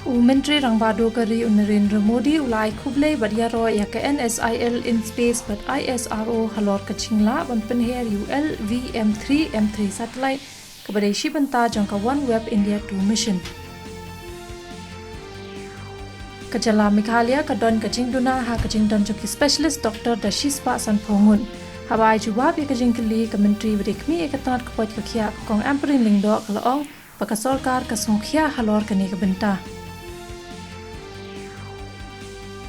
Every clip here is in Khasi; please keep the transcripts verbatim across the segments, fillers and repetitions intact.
U Myntri Rangbah Duh ka ri u Narendra Modi u la ai khublei bad ïaroh ïa ka NSIL in space bad ISRO halor ka jinglah ban pynher ïa u LV M three M three satellite kaba dei shi bynta jong ka OneWeb India two mission. Ka jylla Meghalaya ka don ka jingduna ha ka jingdon jong ki specialist doctor da shispah sanphew ngut. Haba ai jubab ïa ka jingkylli ka Myntri ba dei khmih ïa ka tnat kpoh ka khiah ka Kong Ampareen Lyngdoh ka la ong ba ka sorkar ka sngewkhia halor kane ka bynta.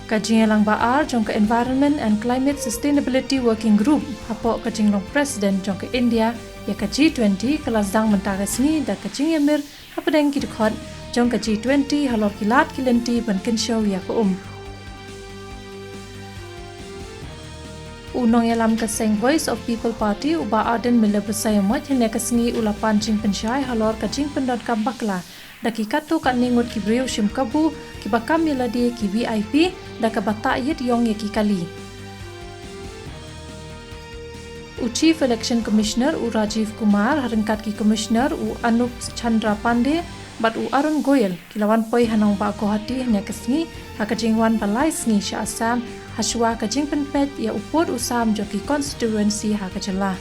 Ka jingïalang ba ar jong ka Environment and Climate Sustainability Working Group hapoh ka jinglong President jong ka India ïa ka G twenty ka la sdang mynta ka sngi da ka jingïamir hapdeng ki dkhot jong ka G twenty halor ki lad ki lynti ban kynshew ïa ka um. U nongïalam ka seng Voice of People Party u Bah Ardent Miller Basaiawmoit hynne ka sngi u la pan jingpynshai halor ka jingpyndonkam bakla da ki katto katne ngut ki briew shim kabu kiba kam ïalade ki VIP da kaba tah ïit ïong ïa ki kali. U Chief Election Commissioner u Rajiv Kumar ha ryngkat ki Commissioner u Anup Chandra Pandey bad u Arun Goyal ki la wan poi ha nongbah Guwahati hynne ka sngi ha ka jingwan ba lai sngi sha Assam, hashwa ka jingpynpeit ïa u pud u sam jong ki constituency ha ka jylla.